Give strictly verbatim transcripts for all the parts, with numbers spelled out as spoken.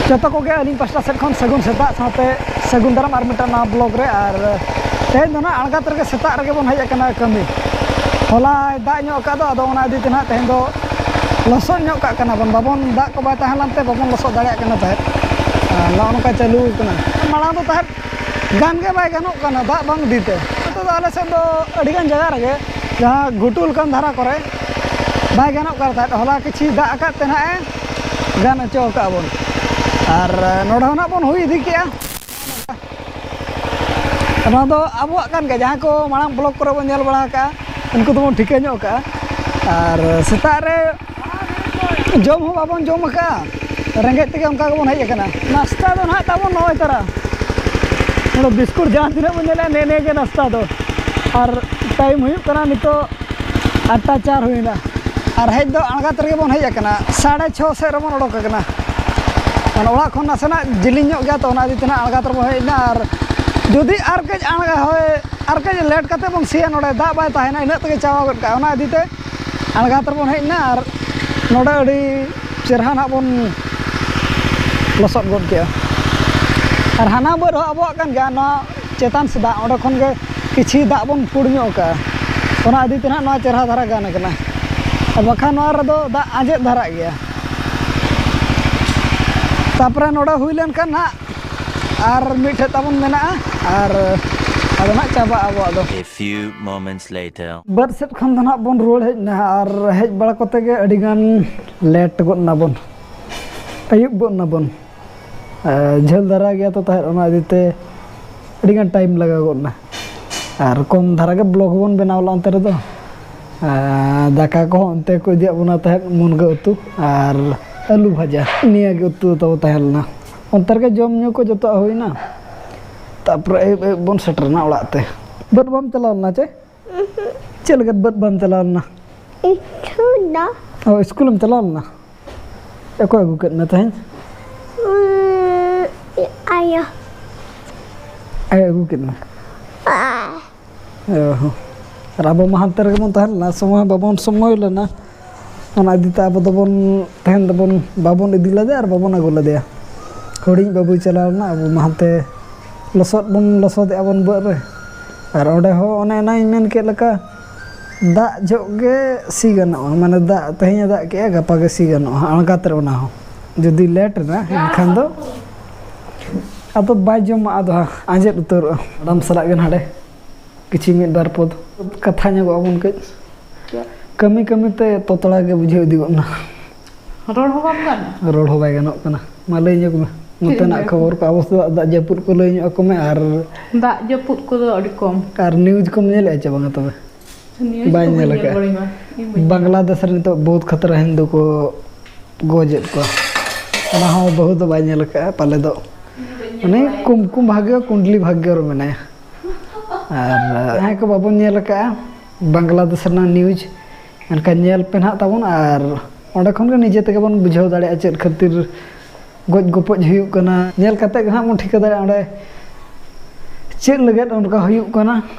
ᱡᱚᱛᱚ ᱠᱚᱜᱮ ᱟᱹᱞᱤᱧ ᱯᱟᱥᱴᱟ ᱥᱮᱫ ᱠᱷᱚᱱ ᱥᱟᱹᱜᱩᱱ ᱥᱮᱛᱟᱜ ᱥᱟᱶᱛᱮ ᱥᱟᱹᱜᱩᱱ ᱫᱟᱨᱟᱢ ᱟᱨ ᱢᱤᱫᱴᱟᱝ ᱱᱟᱣᱟ ᱵᱞᱚᱜ ᱨᱮ᱾ ᱟᱨ ᱛᱮᱦᱮᱧ ᱫᱚ ᱱᱟᱦᱟᱜ ᱟᱬᱜᱟᱛ ᱨᱮᱜᱮ ᱥᱮᱛᱟᱜ ᱨᱮᱜᱮ ᱵᱚᱱ ᱦᱮᱡ ᱟᱠᱟᱱᱟ ᱠᱟᱹᱢᱤ᱾ ᱦᱚᱞᱟᱭ ᱫᱟᱜ ᱧᱚᱜ ᱟᱠᱟᱫ ᱫᱚ, ᱟᱫᱚ ᱚᱱᱟ ᱤᱫᱤ ᱛᱮ ᱱᱟᱦᱟᱜ ᱛᱮᱦᱮᱧ ᱫᱚ ᱞᱚᱥᱚᱫ ᱧᱚᱜ ᱠᱟᱜ ᱠᱟᱱᱟ ᱵᱚᱱ᱾ ᱵᱟᱵᱚᱱ, ᱫᱟᱜ ᱠᱚ ᱵᱟᱭ ᱛᱟᱦᱮᱸ ᱞᱮᱱᱛᱮ ᱵᱟᱵᱚᱱ ᱞᱚᱥᱚᱫ ᱫᱟᱲᱮᱭᱟᱜ ᱠᱟᱱᱟ ᱛᱟᱦᱮᱸᱫ᱾ ᱟᱨ ᱱᱚᱜᱼᱚ ᱱᱚᱝᱠᱟ ᱪᱟᱹᱞᱩ ᱟᱠᱟᱱᱟ᱾ ᱢᱟᱲᱟᱝ ᱫᱚ ᱛᱟᱦᱮᱸᱫ ᱜᱟᱱ ᱜᱮ ᱵᱟᱭ ᱜᱟᱱᱚᱜ ᱠᱟᱱᱟ ᱫᱟᱜ ᱵᱟᱝ ᱤᱫᱤ ᱛᱮ᱾ ᱱᱤᱛᱚᱜ ᱫᱚ ᱟᱞᱮ ᱥᱮᱫ ᱫᱚ ᱟᱹᱰᱤ ᱜᱟᱱ ᱡᱟᱭᱜᱟ ᱨᱮᱜᱮ ᱡᱟᱦᱟᱸ ᱜᱷᱩᱴᱩ ᱞᱮᱠᱟᱱ ᱫᱷᱟᱨᱟ ᱠᱚᱨᱮ ᱵᱟᱭ ᱜᱟᱱᱚᱜ ᱠᱟᱱ ᱛᱟᱦᱮᱸᱫ, ᱦᱚᱞᱟ ᱠᱤᱪᱷᱩ ᱫᱟᱜ ᱟᱠᱟᱫ ᱛᱮ ᱱᱟᱦᱟᱜ ᱮ ᱜᱟᱱ ᱦᱚᱪᱚ ᱟᱠᱟᱫ ᱵᱚᱱ᱾ ᱟᱨ ᱱᱚᱰᱮ ᱦᱚᱸ ᱱᱟᱜ ᱵᱚᱱ ᱦᱩᱭ ᱤᱫᱤ ᱠᱮᱜᱼᱟ᱾ ᱱᱚᱣᱟ ᱫᱚ ᱟᱵᱚᱣᱟᱜ ᱠᱟᱱ ᱜᱮᱭᱟ, ᱡᱟᱦᱟᱸ ᱠᱚ ᱢᱟᱲᱟᱝ ᱵᱞᱚᱜ ᱠᱚᱨᱮ ᱵᱚᱱ ᱧᱮᱞ ᱵᱟᱲᱟ ᱟᱠᱟᱫᱼᱟ, ᱩᱱᱠᱩ ᱫᱚᱵᱚᱱ ᱴᱷᱤᱠᱟᱹ ᱧᱚᱜ ᱠᱟᱜᱼᱟ᱾ ᱟᱨ ᱥᱮᱛᱟᱜ ᱨᱮ ᱡᱚᱢ ᱦᱚᱸ ᱵᱟᱵᱚᱱ ᱡᱚᱢ ᱟᱠᱟᱫᱼᱟ, ᱨᱮᱸᱜᱮᱡ ᱛᱮᱜᱮ ᱚᱱᱠᱟ ᱜᱮᱵᱚᱱ ᱦᱮᱡ ᱟᱠᱟᱱᱟ᱾ ᱱᱟᱥᱛᱟ ᱫᱚ ᱱᱟᱦᱟᱜ ᱛᱟᱵᱚᱱ ᱱᱚᱜᱼᱚᱭ ᱛᱟᱨᱟ, ᱱᱚᱰᱮ ᱵᱤᱥᱠᱩᱴ ᱡᱟᱦᱟᱸ ᱛᱤᱱᱟᱹᱜ ᱵᱚᱱ ᱧᱮᱞᱮᱫᱼᱟ, ᱱᱮ ᱱᱮ ᱜᱮ ᱱᱟᱥᱛᱟ ᱫᱚ᱾ ᱟᱨ ᱴᱟᱭᱤᱢ ᱦᱩᱭᱩᱜ ᱠᱟᱱᱟ ᱱᱤᱛᱚᱜ ᱟᱴᱴᱟ ᱪᱟᱨ ᱦᱩᱭᱱᱟ᱾ ᱟᱨ ᱦᱮᱡ ᱫᱚ ᱟᱬᱜᱟᱛ ᱨᱮᱜᱮ ᱵᱚᱱ ᱦᱮᱡ ᱟᱠᱟᱱᱟ, ᱥᱟᱲᱮ ᱪᱷᱚ ᱥᱮᱫ ᱨᱮᱵᱚᱱ ᱚᱰᱚᱠ ᱟᱠᱟᱱᱟ᱾ ᱢᱟᱱᱮ ᱚᱲᱟᱜ ᱠᱷᱚᱱ ᱱᱟᱥᱮᱱᱟᱜ ᱡᱤᱞᱤᱧ ᱧᱚᱜ ᱜᱮᱭᱟ, ᱛᱚ ᱚᱱᱟ ᱤᱫᱤ ᱛᱮ ᱱᱟᱜ ᱟᱬᱜᱟᱛ ᱨᱮᱵᱚᱱ ᱦᱮᱡ ᱮᱱᱟ᱾ ᱟᱨ ᱡᱩᱫᱤ ᱟᱨ ᱠᱟᱹᱡ ᱟᱬᱜᱟ ᱦᱳᱭ, ᱟᱨ ᱠᱟᱹᱡ ᱞᱮᱴ ᱠᱟᱛᱮ ᱵᱚᱱ ᱥᱤᱭᱟ, ᱱᱚᱰᱮ ᱫᱟᱜ ᱵᱟᱭ ᱛᱟᱦᱮᱱᱟ, ᱤᱱᱟᱹᱜ ᱛᱮᱜᱮ ᱪᱟᱵᱟ ᱜᱚᱫ ᱠᱟᱜᱼᱟ᱾ ᱚᱱᱟ ᱤᱫᱤ ᱛᱮ ᱟᱬᱜᱟᱛ ᱨᱮᱵᱚᱱ ᱦᱮᱡ ᱮᱱᱟ᱾ ᱟᱨ ᱱᱚᱰᱮ ᱟᱹᱰᱤ ᱪᱮᱨᱦᱟ ᱱᱟᱜ ᱵᱚᱱ ᱞᱚᱥᱚᱫ ᱜᱚᱫ ᱠᱮᱜᱼᱟ᱾ ᱟᱨ ᱦᱟᱱᱟ ᱵᱟᱹᱫᱽ ᱦᱚᱸ ᱟᱵᱚᱣᱟᱜ ᱠᱟᱱ ᱜᱮᱭᱟ, ᱱᱚᱣᱟ ᱪᱮᱛᱟᱱ ᱥᱮᱫᱟᱜ, ᱚᱸᱰᱮ ᱠᱷᱚᱱ ᱜᱮ ᱠᱤᱪᱷᱤ ᱫᱟᱜ ᱵᱚᱱ ᱯᱷᱩᱲ ᱧᱚᱜ ᱠᱟᱜᱼᱟ᱾ ᱚᱱᱟ ᱤᱫᱤ ᱛᱮ ᱱᱟᱜ ᱱᱚᱣᱟ ᱪᱮᱨᱦᱟ ᱫᱷᱟᱨᱟ ᱜᱟᱱ ᱠᱟᱱᱟ, ᱟᱨ ᱵᱟᱠᱷᱟᱱ ᱱᱚᱣᱟ ᱨᱮᱫᱚ ᱫᱟᱜ ᱟᱸᱡᱮᱫ ᱫᱷᱟᱨᱟᱜ ᱜᱮᱭᱟ᱾ ᱛᱟᱯᱚᱨᱮ ᱱᱚᱰᱮ ᱦᱩᱭ ᱞᱮᱱᱠᱷᱟᱱ ᱱᱟᱜ ᱟᱨ ᱢᱤᱫ ᱴᱷᱮᱡ ᱛᱟᱵᱚᱱ ᱢᱮᱱᱟᱜᱼᱟ, ᱟᱨ ᱟᱫᱚ ᱱᱟᱜ ᱪᱟᱵᱟᱜᱼᱟ ᱟᱵᱚᱣᱟᱜ ᱫᱚ᱾ A few moments later. ᱵᱟᱹᱫᱽ ᱥᱮᱫ ᱠᱷᱚᱱ ᱫᱚ ᱱᱟᱜ ᱵᱚᱱ ᱨᱩᱣᱟᱹᱲ ᱦᱮᱡ ᱮᱱᱟ, ᱟᱨ ᱦᱮᱡ ᱵᱟᱲᱟ ᱠᱚᱛᱮ ᱜᱮ ᱟᱹᱰᱤ ᱜᱟᱱ ᱞᱮᱴ ᱜᱚᱫ ᱱᱟᱵᱚᱱ, ᱟᱹᱭᱩᱵ ᱜᱚᱫ ᱱᱟᱵᱚᱱ᱾ ᱟᱨ ᱡᱷᱟᱹᱞ ᱫᱷᱟᱨᱟ ᱜᱮᱭᱟ ᱛᱚ ᱛᱟᱦᱮᱸᱫ, ᱚᱱᱟ ᱤᱫᱤ ᱛᱮ ᱟᱹᱰᱤ ᱜᱟᱱ ᱴᱟᱭᱤᱢ ᱞᱟᱜᱟᱣ ᱜᱚᱫ ᱱᱟ᱾ ᱟᱨ ᱠᱚᱢ ᱫᱷᱟᱨᱟ ᱜᱮ ᱵᱞᱚᱜ ᱵᱚᱱ ᱵᱮᱱᱟᱣ ᱞᱮᱫᱼᱟ ᱚᱱᱛᱮ ᱨᱮᱫᱚ᱾ ᱟᱨ ᱫᱟᱠᱟ ᱠᱚᱦᱚᱸ ᱚᱱᱛᱮ ᱠᱚ ᱤᱫᱤᱭᱟᱫ ᱵᱚᱱᱟ ᱛᱟᱦᱮᱸᱫ, ᱢᱩᱱᱜᱟᱹ ᱩᱛᱩ ᱟᱨ ᱟᱹᱞᱩ ᱵᱷᱟᱡᱟ, ᱱᱤᱭᱟᱹ ᱜᱮ ᱩᱛᱩ ᱫᱚ ᱛᱟᱵᱚ ᱛᱟᱦᱮᱸ ᱞᱮᱱᱟ᱾ ᱚᱱᱛᱮ ᱨᱮᱜᱮ ᱡᱚᱢ ᱧᱩ ᱠᱚ ᱡᱚᱛᱚᱣᱟᱜ ᱦᱩᱭᱱᱟ᱾ ᱛᱟᱨᱯᱚᱨᱮ ᱟᱹᱭᱩᱵ ᱟᱹᱭᱩᱵ ᱵᱚᱱ ᱥᱮᱴᱮᱨᱱᱟ ᱚᱲᱟᱜ ᱛᱮ᱾ ᱵᱟᱹᱫᱽ ᱵᱟᱢ ᱪᱟᱞᱟᱣ ᱞᱮᱱᱟ ᱪᱮ? ᱪᱮᱫ ᱞᱟᱹᱜᱤᱫ ᱵᱟᱹᱫᱽ ᱵᱟᱢ ᱪᱟᱞᱟᱣ ᱞᱮᱱᱟ? ᱤᱥᱠᱩᱞ ᱫᱚ᱾ ᱚ, ᱤᱥᱠᱩᱞᱮᱢ ᱪᱟᱞᱟᱣ ᱞᱮᱱᱟ? ᱚᱠᱚᱭ ᱟᱹᱜᱩ ᱠᱮᱫ ᱢᱮ ᱛᱮᱦᱮᱧ? ᱩᱸ, ᱟᱭᱳ᱾ ᱟᱭᱳ ᱟᱹᱜᱩ ᱠᱮᱫ ᱢᱮ? ᱦᱮᱸ᱾ ᱚ ᱦᱚᱸ᱾ ᱟᱨ ᱟᱵᱚ ᱢᱟ ᱦᱟᱱᱛᱮ ᱨᱮᱜᱮ ᱵᱚᱱ ᱛᱟᱦᱮᱸ ᱞᱮᱱᱟ, ᱥᱚᱢᱚᱭ ᱵᱟᱵᱚᱱ ᱥᱚᱢᱚᱭ ᱞᱮᱱᱟ᱾ ᱚᱱᱟ ᱤᱫᱤ ᱛᱮ ᱟᱵᱚ ᱫᱚᱵᱚᱱ ᱛᱮᱦᱮᱧ ᱫᱚᱵᱚᱱ, ᱵᱟᱵᱚᱱ ᱤᱫᱤ ᱞᱮᱫᱮᱭᱟ ᱟᱨ ᱵᱟᱵᱚᱱ ᱟᱹᱜᱩ ᱞᱮᱫᱮᱭᱟ᱾ ᱦᱩᱰᱤᱧ ᱵᱟᱹᱵᱩᱭ ᱪᱟᱞᱟᱣ ᱞᱮᱱᱟ, ᱟᱵᱚ ᱢᱟ ᱦᱟᱱᱛᱮ ᱞᱚᱥᱚᱫ ᱵᱚᱱ ᱞᱚᱥᱚᱫᱮᱜᱼᱟ ᱵᱚᱱ ᱵᱟᱹᱫᱽ ᱨᱮ᱾ ᱟᱨ ᱚᱸᱰᱮ ᱦᱚᱸ ᱚᱱᱮ ᱮᱱᱟᱝ ᱤᱧ ᱢᱮᱱ ᱠᱮᱫ ᱞᱮᱠᱟ, ᱫᱟᱜ ᱡᱚᱜ ᱜᱮ ᱥᱤ ᱜᱟᱱᱚᱜᱼᱟ, ᱢᱟᱱᱮ ᱫᱟᱜ ᱛᱮᱦᱮᱧ ᱮ ᱫᱟᱜ ᱠᱮᱜᱼᱟ, ᱜᱟᱯᱟ ᱜᱮ ᱥᱤ ᱜᱟᱱᱚᱜᱼᱟ ᱟᱬᱜᱟᱛ ᱨᱮ᱾ ᱚᱱᱟ ᱦᱚᱸ ᱡᱩᱫᱤ ᱞᱮᱴ ᱮᱱᱟ, ᱮᱱᱠᱷᱟᱱ ᱫᱚ ᱟᱫᱚ ᱵᱟᱭ ᱡᱚᱢᱟ, ᱟᱫᱚ ᱦᱟᱸᱜ ᱟᱸᱡᱮᱫ ᱩᱛᱟᱹᱨᱚᱜᱼᱟ᱾ ᱢᱮᱰᱟᱢ ᱥᱟᱞᱟᱜ ᱜᱮ ᱱᱟᱰᱮ ᱠᱤᱪᱷᱤ ᱢᱤᱫ ᱵᱟᱨ ᱯᱚᱫ ᱠᱟᱛᱷᱟ ᱧᱚᱜᱚᱜ ᱟᱵᱚᱱ ᱠᱟᱹᱡ᱾ ᱠᱟᱹᱢᱤ ᱠᱟᱹᱢᱤ ᱛᱮ ᱛᱚᱛᱲᱟ ᱜᱮ ᱵᱩᱡᱷᱟᱹᱣ ᱤᱫᱤ ᱜᱚᱫ ᱮᱱᱟ᱾ ᱨᱚᱲ ᱦᱚᱸ ᱵᱟᱢ ᱜᱟᱱ? ᱨᱚᱲ ᱦᱚᱸ ᱵᱟᱭ ᱜᱟᱱᱚᱜ ᱠᱟᱱᱟ᱾ ᱢᱟ ᱞᱟᱹᱭ ᱧᱚᱜ ᱢᱮ ᱱᱚᱛᱮᱱᱟᱜ ᱠᱷᱚᱵᱚᱨ ᱠᱚ, ᱟᱵᱚ ᱥᱮᱫᱟᱜ ᱫᱟᱜ ᱡᱟᱹᱯᱩᱫ ᱠᱚ ᱞᱟᱹᱭ ᱧᱚᱜ ᱟᱠᱚ ᱢᱮ᱾ ᱟᱨ ᱫᱟᱜ ᱡᱟᱹᱯᱩᱫ ᱠᱚᱫᱚ ᱟᱹᱰᱤ ᱠᱚᱢ᱾ ᱟᱨ ᱱᱤᱭᱩᱡᱽ ᱠᱚᱢ ᱧᱮᱞᱮᱫᱼᱟ ᱪᱮ ᱵᱟᱝᱟ ᱛᱚᱵᱮ? ᱱᱤᱭᱩᱡᱽ ᱵᱟᱭ ᱠᱚ ᱵᱟᱹᱧ ᱧᱮᱞ ᱧᱮᱞ ᱟᱠᱟᱫᱼᱟ᱾ ᱵᱟᱲᱟᱭᱟ, ᱤᱧ ᱵᱟᱹᱧ ᱧᱮᱞ᱾ ᱵᱟᱝᱞᱟᱫᱮᱥ ᱨᱮ ᱱᱤᱛᱚᱜ ᱵᱚᱦᱩᱛ ᱠᱷᱟᱛᱨᱟ ᱦᱤᱱᱫᱩ ᱠᱚ ᱜᱚᱡᱮᱫ ᱠᱚᱣᱟ, ᱚᱱᱟ ᱦᱚᱸ ᱵᱟᱹᱦᱩ ᱫᱚ ᱵᱟᱭ ᱧᱮᱞ ᱟᱠᱟᱫᱼᱟ ᱯᱟᱞᱮ ᱫᱚ᱾ ᱩᱱᱤ ᱠᱩᱢᱠᱩᱢ ᱵᱷᱟᱜᱽᱭᱚ ᱠᱩᱸᱰᱞᱤ ᱵᱷᱟᱜᱽᱭᱚ ᱨᱮ ᱢᱮᱱᱟᱭᱟ᱾ ᱟᱨ ᱡᱟᱦᱟᱸᱭ ᱠᱚ ᱵᱟᱵᱚᱱ ᱧᱮᱞ ᱟᱠᱟᱫᱼᱟ ᱵᱟᱝᱞᱟᱫᱮᱥ ᱨᱮᱱᱟᱜ ᱱᱤᱭᱩᱡᱽ, ᱮᱱᱠᱷᱟᱱ ᱧᱮᱞ ᱯᱮ ᱱᱟᱦᱟᱜ ᱛᱟᱵᱚᱱ, ᱟᱨ ᱚᱸᱰᱮ ᱠᱷᱚᱱ ᱜᱮ ᱱᱤᱡᱮ ᱛᱮᱜᱮ ᱵᱚᱱ ᱵᱩᱡᱷᱟᱹᱣ ᱫᱟᱲᱮᱭᱟᱜᱼᱟ ᱪᱮᱫ ᱠᱷᱟᱹᱛᱤᱨ ᱜᱚᱡ ᱜᱚᱯᱚᱡ ᱦᱩᱭᱩᱜ ᱠᱟᱱᱟ᱾ ᱧᱮᱞ ᱠᱟᱛᱮ ᱜᱮ ᱱᱟᱦᱟᱜ ᱵᱚᱱ ᱴᱷᱤᱠᱟᱹ ᱫᱟᱲᱮᱭᱟᱜᱼᱟ ᱚᱸᱰᱮ ᱪᱮᱫ ᱞᱟᱹᱜᱤᱫ ᱚᱱᱠᱟ ᱦᱩᱭᱩᱜ ᱠᱟᱱᱟ᱾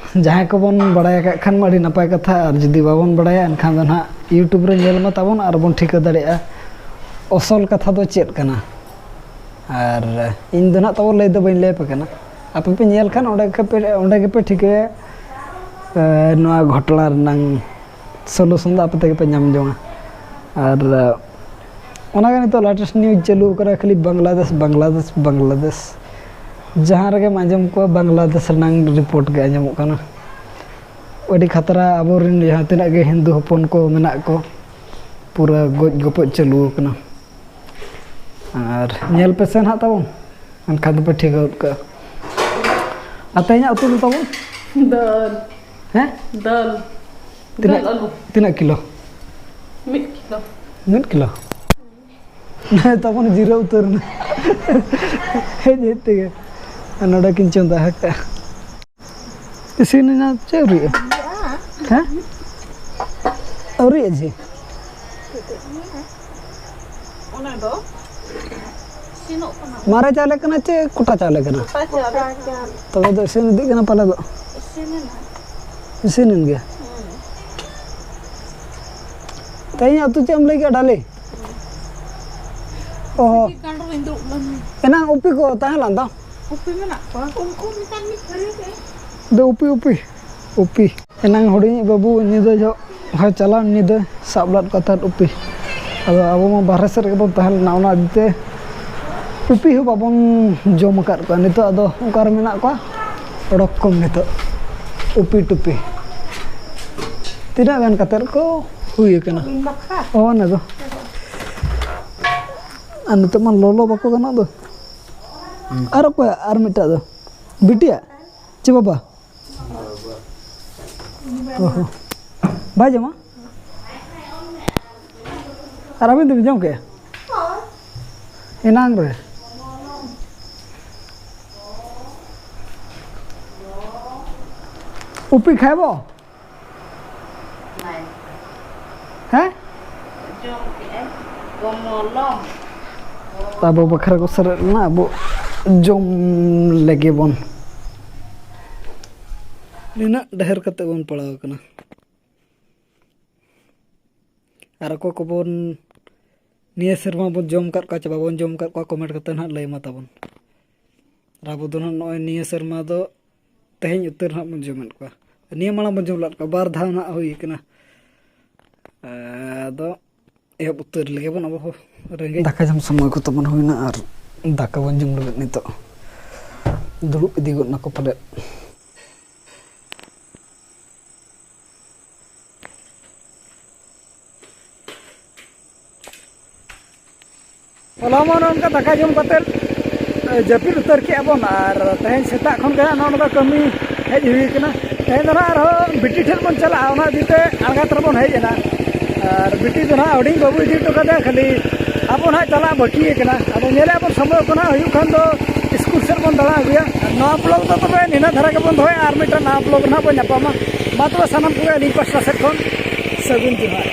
ᱡᱟᱦᱟᱸᱭ ᱠᱚᱵᱚᱱ ᱵᱟᱲᱟᱭ ᱟᱠᱟᱫ ᱠᱷᱟᱱ ᱢᱟ ᱟᱹᱰᱤ ᱱᱟᱯᱟᱭ ᱠᱟᱛᱷᱟ, ᱟᱨ ᱡᱩᱫᱤ ᱵᱟᱵᱚᱱ ᱵᱟᱲᱟᱭᱟ ᱮᱱᱠᱷᱟᱱ ᱫᱚ ᱱᱟᱦᱟᱜ YouTube ᱨᱮ ᱧᱮᱞ ᱢᱟ ᱛᱟᱵᱚᱱ ᱟᱨ ᱵᱚᱱ ᱴᱷᱤᱠᱟᱹ ᱫᱟᱲᱮᱭᱟᱜᱼᱟ ᱚᱥᱚᱞ ᱠᱟᱛᱷᱟ ᱫᱚ ᱪᱮᱫ ᱠᱟᱱᱟ᱾ ᱟᱨ ᱤᱧ ᱫᱚ ᱱᱟᱦᱟᱜ ᱛᱟᱵᱚᱱ ᱞᱟᱹᱭ ᱫᱚ ᱵᱟᱹᱧ ᱞᱟᱹᱭ ᱟᱯᱮ ᱠᱟᱱᱟ, ᱟᱯᱮ ᱯᱮ ᱧᱮᱞ ᱠᱷᱟᱱ ᱚᱸᱰᱮ ᱜᱮᱯᱮ, ᱚᱸᱰᱮ ᱜᱮᱯᱮ ᱴᱷᱤᱠᱟᱹᱭᱟ᱾ ᱮ, ᱱᱚᱣᱟ ᱜᱷᱚᱴᱚᱱᱟ ᱨᱮᱱᱟᱝ ᱥᱚᱞᱩᱥᱚᱱ ᱫᱚ ᱟᱯᱮ ᱛᱮᱜᱮ ᱯᱮ ᱧᱟᱢ ᱡᱚᱝᱟ᱾ ᱟᱨ ᱚᱱᱟᱜᱮ ᱱᱤᱛᱚᱜ ᱞᱮᱴᱮᱥᱴ ᱱᱤᱭᱩᱡᱽ ᱪᱟᱹᱞᱩ ᱟᱠᱟᱱᱟ, ᱠᱷᱟᱹᱞᱤ ᱵᱟᱝᱞᱟᱫᱮᱥ, ᱵᱟᱝᱞᱟᱫᱮᱥ, ᱵᱟᱝᱞᱟᱫᱮᱥ᱾ ᱡᱟᱦᱟᱸ ᱨᱮᱜᱮᱢ ᱟᱸᱡᱚᱢ ᱠᱚᱣᱟ, ᱵᱟᱝᱞᱟᱫᱮᱥ ᱨᱮᱱᱟᱝ ᱨᱤᱯᱳᱨᱴ ᱜᱮ ᱟᱸᱡᱚᱢᱚᱜ ᱠᱟᱱᱟ᱾ ᱟᱹᱰᱤ ᱠᱷᱟᱛᱨᱟ, ᱟᱵᱚᱨᱮᱱ ᱡᱟᱦᱟᱸ ᱛᱤᱱᱟᱹᱜ ᱜᱮ ᱦᱤᱱᱫᱩ ᱦᱚᱯᱚᱱ ᱠᱚ ᱢᱮᱱᱟᱜ ᱠᱚ, ᱯᱩᱨᱟᱹ ᱜᱚᱡ ᱜᱚᱯᱚᱡ ᱪᱟᱹᱞᱩ ᱟᱠᱟᱱᱟ᱾ ᱟᱨ ᱧᱮᱞ ᱯᱮᱥᱮ ᱱᱟᱦᱟᱜ ᱛᱟᱵᱚᱱ, ᱮᱱᱠᱷᱟᱱ ᱫᱚᱯᱮ ᱴᱷᱤᱠᱟᱹ ᱜᱚᱫ ᱠᱟᱜᱼᱟ᱾ ᱟᱨ ᱛᱮᱦᱮᱧᱟᱜ ᱩᱛᱩ ᱫᱚ ᱛᱟᱵᱚᱱ? ᱫᱟᱹᱞ᱾ ᱦᱮᱸ? ᱫᱟᱹᱞ᱾ ᱛᱤᱱᱟᱹᱜ, ᱫᱟᱹᱞ ᱟᱹᱞᱩ᱾ ᱛᱤᱱᱟᱹᱜ ᱠᱤᱞᱳ? ᱢᱤᱫ ᱠᱤᱞᱳ᱾ ᱢᱤᱫ ᱠᱤᱞᱳ? ᱱᱚᱜᱼᱚᱭ ᱛᱟᱵᱚᱱ ᱡᱤᱨᱟᱹᱣ ᱩᱛᱟᱹᱨ ᱮᱱᱟ᱾ ᱦᱮᱡ ᱦᱮᱡ ᱛᱮᱜᱮ᱾ ᱟᱨ ᱱᱚᱰᱮ ᱠᱤᱱ ᱪᱚᱸᱫᱟ ᱟᱠᱟᱫᱼᱟ᱾ ᱤᱥᱤᱱ ᱮᱱᱟ ᱪᱮ ᱟᱹᱣᱨᱤᱜᱼᱟ? ᱦᱮᱸ? ᱟᱹᱣᱨᱤᱜᱼᱟ ᱡᱮ? ᱚᱱᱟ ᱫᱚ ᱤᱥᱤᱱᱚᱜ ᱠᱟᱱᱟ᱾ ᱢᱟᱨᱮ ᱪᱟᱣᱞᱮ ᱠᱟᱱᱟ ᱪᱮ ᱠᱚᱴᱟ ᱪᱟᱣᱞᱮ ᱠᱟᱱᱟ? ᱠᱚᱴᱟ ᱪᱟᱣᱞᱮ᱾ ᱛᱚᱵᱮ ᱫᱚ ᱤᱥᱤᱱ ᱤᱫᱤᱜ ᱠᱟᱱᱟ ᱯᱟᱞᱮ ᱫᱚ? ᱤᱥᱤᱱ ᱮᱱᱟ᱾ ᱤᱥᱤᱱ ᱮᱱ ᱜᱮᱭᱟ? ᱦᱩᱸ᱾ ᱛᱮᱦᱮᱧ ᱩᱛᱩ ᱪᱮᱫ ᱮᱢ ᱞᱟᱹᱭ ᱠᱮᱫᱟ, ᱰᱟᱞᱤ? ᱚ᱾ ᱠᱟᱸᱰ ᱨᱮᱧ ᱫᱩᱲᱩᱵ ᱞᱮᱱ᱾ ᱮᱱᱟᱝ ᱩᱯᱤ ᱠᱚ ᱛᱟᱦᱮᱸ ᱞᱮᱱ ᱫᱚ᱾ ᱩᱯᱤ ᱢᱮᱱᱟᱜ ᱠᱚᱣᱟ? ᱩᱱᱠᱩ ᱢᱮᱛᱟᱜ ᱢᱮ ᱯᱷᱟᱹᱨᱤ ᱨᱮ᱾ ᱫᱚ ᱩᱯᱤ, ᱩᱯᱤ, ᱩᱯᱤ᱾ ᱮᱱᱟᱝ ᱦᱩᱰᱤᱧ ᱵᱟᱹᱵᱩ ᱧᱤᱫᱟᱹ ᱡᱚᱦᱚᱜ ᱦᱚᱸ ᱪᱟᱞᱟᱣ ᱧᱤᱫᱟᱹ ᱥᱟᱵ ᱞᱮᱫ ᱠᱚ ᱛᱟᱦᱮᱸᱫ ᱩᱯᱤ᱾ ᱟᱫᱚ ᱟᱵᱚ ᱢᱟ ᱵᱟᱦᱨᱮ ᱥᱮᱫ ᱨᱮᱜᱮ ᱵᱚᱱ ᱛᱟᱦᱮᱸ ᱞᱮᱱᱟ, ᱚᱱᱟ ᱤᱫᱤ ᱛᱮ ᱩᱯᱤ ᱦᱚᱸ ᱵᱟᱵᱚᱱ ᱡᱚᱢ ᱟᱠᱟᱫ ᱠᱚᱣᱟ᱾ ᱱᱤᱛᱚᱜ ᱟᱫᱚ ᱚᱠᱟᱨᱮ ᱢᱮᱱᱟᱜ ᱠᱚᱣᱟ? ᱚᱰᱚᱠ ᱠᱚᱢ ᱱᱤᱛᱚᱜ ᱩᱯᱤ ᱴᱩᱯᱤ᱾ ᱛᱤᱱᱟᱹᱜ ᱜᱟᱱ ᱠᱟᱛᱮᱫ ᱠᱚ ᱦᱩᱭ ᱟᱠᱟᱱᱟ? ᱚ, ᱚᱱᱟ ᱫᱚ᱾ ᱟᱨ ᱱᱤᱛᱚᱜ ᱢᱟ ᱞᱚᱞᱚ ᱵᱟᱠᱚ ᱜᱟᱱᱚᱜ ᱫᱚ᱾ ᱟᱨ ᱚᱠᱚᱭ? ᱟᱨ ᱢᱤᱫᱴᱟᱜ ᱫᱚ ᱵᱤᱴᱤᱭᱟᱜ ᱪᱮ ᱵᱟᱵᱟ? ᱚ ᱦᱚᱸ᱾ ᱵᱟᱭ ᱡᱚᱢᱟ? ᱟᱨ ᱟᱹᱵᱤᱱ ᱫᱚᱵᱤᱱ ᱡᱚᱢ ᱠᱮᱜᱼᱟ? ᱮᱱᱟᱝ ᱨᱮ᱾ ᱩᱯᱤ ᱠᱷᱟᱭᱵᱚ? ᱦᱮᱸ? ᱡᱚᱢ ᱠᱮᱜᱼᱟᱭ ᱠᱚᱢᱚᱞᱚᱢ᱾ ᱟᱵᱚ ᱵᱟᱠᱷᱨᱟ ᱠᱚ ᱥᱟᱨᱮᱡ ᱞᱮᱱᱟ, ᱟᱵᱚ ᱡᱚᱢ ᱞᱮᱜᱮ ᱵᱚᱱ᱾ ᱱᱤᱱᱟᱹᱜ ᱰᱷᱮᱨ ᱠᱟᱛᱮ ᱵᱚᱱ ᱯᱟᱲᱟᱣ ᱟᱠᱟᱱᱟ᱾ ᱟᱨ ᱚᱠᱚᱭ ᱠᱚᱵᱚᱱ ᱱᱤᱭᱟᱹ ᱥᱮᱨᱢᱟ ᱵᱚᱱ ᱡᱚᱢ ᱟᱠᱟᱫ ᱠᱚᱣᱟ ᱪᱮ ᱵᱟᱵᱚᱱ ᱡᱚᱢ ᱟᱠᱟᱫ ᱠᱚᱣᱟ, comment ᱠᱟᱛᱮ ᱱᱟᱦᱟᱜ ᱞᱟᱹᱭ ᱢᱟ ᱛᱟᱵᱚᱱ᱾ ᱟᱨ ᱟᱵᱚ ᱫᱚ ᱱᱟᱦᱟᱜ ᱱᱚᱜᱼᱚᱭ ᱱᱤᱭᱟᱹ ᱥᱮᱨᱢᱟ ᱫᱚ ᱛᱮᱦᱮᱧ ᱩᱛᱟᱹᱨ ᱱᱟᱦᱟᱜ ᱵᱚᱱ ᱡᱚᱢᱮᱫ ᱠᱚᱣᱟ᱾ ᱱᱤᱭᱟᱹ ᱢᱟᱲᱟᱝ ᱵᱚᱱ ᱡᱚᱢ ᱞᱮᱫ ᱠᱚᱣᱟ, ᱵᱟᱨ ᱫᱷᱟᱣ ᱱᱟᱦᱟᱜ ᱦᱩᱭ ᱠᱟᱱᱟ᱾ ᱟᱫᱚ ᱮᱦᱚᱵ ᱩᱛᱟᱹᱨ ᱞᱮᱜᱮ ᱵᱚᱱ ᱟᱵᱚ ᱦᱚᱸ ᱨᱮᱸᱜᱮᱡ᱾ ᱫᱟᱠᱟ ᱡᱚᱢ ᱥᱚᱢᱚᱭ ᱠᱚ ᱛᱟᱵᱚᱱ ᱦᱩᱭᱱᱟ ᱟᱨ ᱫᱟᱠᱟ ᱵᱚᱱ ᱡᱚᱢ ᱞᱟᱹᱜᱤᱫ ᱱᱤᱛᱚᱜ᱾ ᱫᱩᱲᱩᱵ ᱤᱫᱤ ᱜᱚᱫ ᱱᱟᱠᱚ ᱯᱟᱞᱮᱫ᱾ ᱦᱚᱞᱟ ᱢᱟ ᱱᱚᱜᱼᱚ ᱱᱚᱝᱠᱟ ᱫᱟᱠᱟ ᱡᱚᱢ ᱠᱟᱛᱮᱫ, ᱮ, ᱡᱟᱹᱯᱤᱫ ᱩᱛᱟᱹᱨ ᱠᱮᱜᱼᱟ ᱵᱚᱱ᱾ ᱟᱨ ᱛᱮᱦᱮᱧ ᱥᱮᱛᱟᱜ ᱠᱷᱚᱱ ᱜᱮ ᱦᱟᱸᱜ ᱱᱚᱜᱼᱚ ᱱᱚᱝᱠᱟ ᱠᱟᱹᱢᱤ ᱦᱮᱡ ᱦᱩᱭ ᱠᱟᱱᱟ᱾ ᱛᱮᱦᱮᱧ ᱫᱚ ᱱᱟᱦᱟᱜ ᱟᱨᱦᱚᱸ ᱵᱤᱴᱤ ᱴᱷᱮᱱ ᱵᱚᱱ ᱪᱟᱞᱟᱜᱼᱟ, ᱚᱱᱟ ᱤᱫᱤ ᱛᱮ ᱟᱬᱜᱟᱛ ᱨᱮᱵᱚᱱ ᱦᱮᱡ ᱮᱱᱟ᱾ ᱟᱨ ᱵᱤᱴᱤ ᱫᱚ ᱱᱟᱦᱟᱜ ᱦᱩᱰᱤᱧ ᱵᱟᱹᱵᱩ ᱤᱫᱤ ᱦᱚᱴᱚ ᱠᱟᱫᱮᱭᱟ, ᱠᱷᱟᱹᱞᱤ ᱟᱵᱚ ᱱᱟᱦᱟᱜ ᱪᱟᱞᱟᱜ ᱵᱟᱹᱠᱤ ᱟᱠᱟᱱᱟ᱾ ᱟᱫᱚ ᱧᱮᱞᱮᱫᱼᱟ ᱵᱚᱱ, ᱥᱚᱢᱚᱭ ᱠᱚ ᱱᱟᱦᱟᱜ ᱦᱩᱭᱩᱜ ᱠᱷᱟᱱ ᱫᱚ ᱥᱠᱩᱞ ᱥᱮᱫ ᱵᱚᱱ ᱫᱟᱬᱟ ᱟᱹᱜᱩᱭᱟ᱾ ᱱᱚᱣᱟ vlog ᱫᱚ ᱛᱚᱵᱮ ᱱᱤᱱᱟᱹᱜ ᱫᱷᱟᱨᱟ ᱜᱮᱵᱚᱱ ᱫᱚᱦᱚᱭᱟ, ᱟᱨ ᱢᱤᱫᱴᱟᱝ ᱱᱟᱣᱟ vlog ᱨᱮ ᱱᱟᱦᱟᱜ ᱵᱚᱱ ᱧᱟᱯᱟᱢᱟ᱾ ᱢᱟ ᱛᱚᱵᱮ ᱥᱟᱱᱟᱢ ᱠᱚᱜᱮ ᱟᱹᱞᱤᱧ ᱯᱟᱥᱴᱟ ᱥᱮᱫ ᱠᱷᱚᱱ ᱥᱟᱹᱜᱩᱱ ᱡᱚᱦᱟᱨ᱾